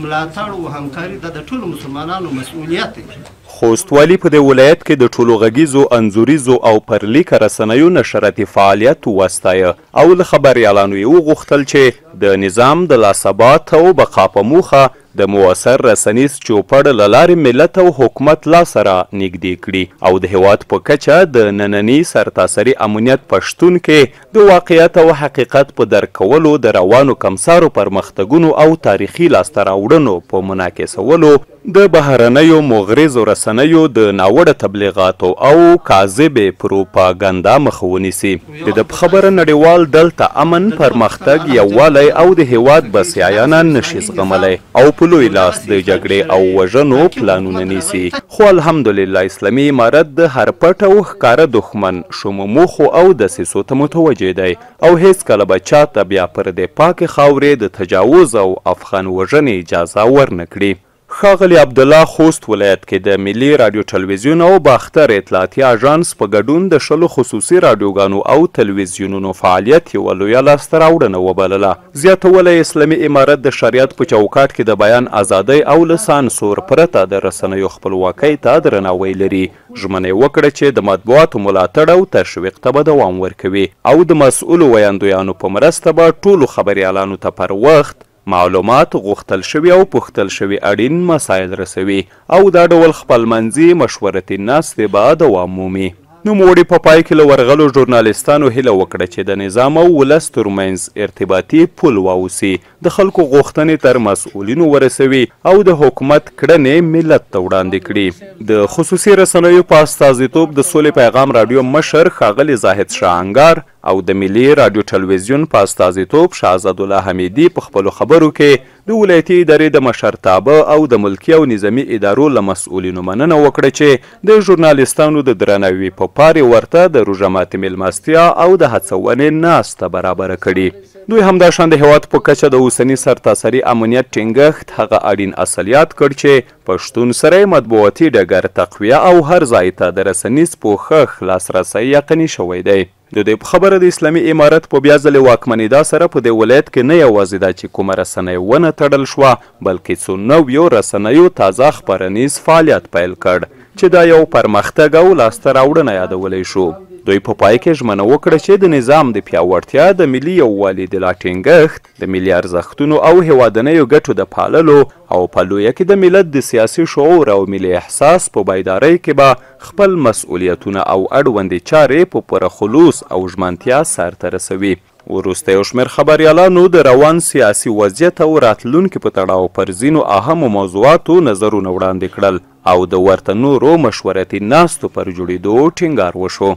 ملاتړ او همکاري دا د ټولو مسلمانانو مسؤلیت دی. خوست والي په دې ولایت کې د ټولو غږیزو، انځوریزو او پرلیکه رسنیو نشراتي فعالیت وستایه او له خبریالانو یې وغوښتل چې د نظام د لا ثبات او بقا په موخه د موثر رسنیز چوپړ له لارې ملت او حکومت لا سره نږدې کړي او د هیواد په کچه د ننني سرتاسري امنیت په شتون کې د واقعیت او حقیقت په درک کولو د روانو کمسارو پرمختګونو او تاریخي لاسته راوړنو په منعکسولو د بهرنیو مغرضو رسنیو د ناوړه تبلیغاتو او کاذبې پروپاګندا مخه ونیسي. د ده په خبره نړیوال دلته امن، پرمختګ، یووالی او د هیواد بسیاینه نشي زغملی او په لوی لاس د جګړې او وژنو پلانونه نیسي، خو الحمدلله اسلامي امارت د هر پټ او ښکاره دښمن شومو موخو او دسیسو ته متوجه دی او هیڅکله به چاته بیا پر دې پاکې خاورې د تجاوز او افغان وژنې اجازه ورنه کړي. ښاغلي عبدالله خوست ولایت کې د ملي راډیو ټلویزیون او باختر اطلاعاتي اژانس په ګډون د 20 خصوصي راډیوګانو او تلویزیونونو فعالیت یوه لویه لاسته راوړنه وبلله. زیاتوله یې اسلامي امارت د شریعت په چوکاټ کې د بیان ازادۍ او له سانسور پرته د رسنیو خپلواکۍ ته درناوی لري. ژمنه یې وکړه چې د مطبوعاتو ملاتړ او تشویق ته به دوام ورکوي او د مسؤلو ویاندویانو په مرسته به ټولو خبریالانو ته پر وخت معلومات غوښتل شوي او پوښتل شوي اړین مسایل رسوي او دا ډول خپلمنځي مشورتي ناستې به دوام مومي. نوموړي په پای کې له ورغلو ژورنالیستانو هیله وکړه چې د نظام او ولس ترمنځ ارتباطي پل واوسي، د خلکو غوښتنې تر مسؤلینو ورسوي او د حکومت کړنې ملت ته وړاندې کړي. د خصوصي رسنیو په استازیتوب د سولې پیغام راډیو مشر ښاغلي زاهد شاه انګار او د ملي راډیو ټلویزیون په استازیتوب شهزادالله حمیدي په خپلو خبرو کې د ولایتي ادارې د مشرتابه او د ملکي او نظامي ادارو له مسؤلینو مننه وکړه چې د ژورنالیستانو د درناوي په پار یې ورته د روژه ماتي میلمستیا او د هڅونې ناسته برابره کړې. دوی همداشان د هیواد په کچه د اوسني سرتاسري امنیت ټینګښت هغه اړین اصل یاد کړ چې په شتون سره یې مطبوعاتي ډګر تقویه او هر ځای ته د رسنیز پوښښ لاسرسی یقیني شوی دی. د دوی په خبره د اسلامي امارت په بیا ځلې واکمنېدا سره په دې ولایت کې نه یوازې دا چې کومه رسنۍ ونه تړل شوه، بلکې څو نویو رسنیو تازه خپرنیز فعالیت پیل کړ چې دا یو پرمختګ او لاسته راوړنه یادولی شو. دوی په پای کې ژمنه وکړه چې د نظام د پیاوړتیا، د ملي یووالي د لا ټینګښت، د ملي ارزښتونو او هیوادنیو ګټو د پاللو او په لویه کې د ملت د سیاسي شعور او ملي احساس په بیدارۍ کې به خپل مسؤلیتونه او اړوندې چارې په پوره خلوص او ژمنتیا سرته رسوي. وروسته یو شمېر خبریالانو د روان سیاسي وضعیت او راتلونکي په تړاو پر ځینو اهمو موضوعاتو نظرونه وړاندې کړل او د ورته نورو مشورتي ناستو پر جوړېدو ټینګار وشو.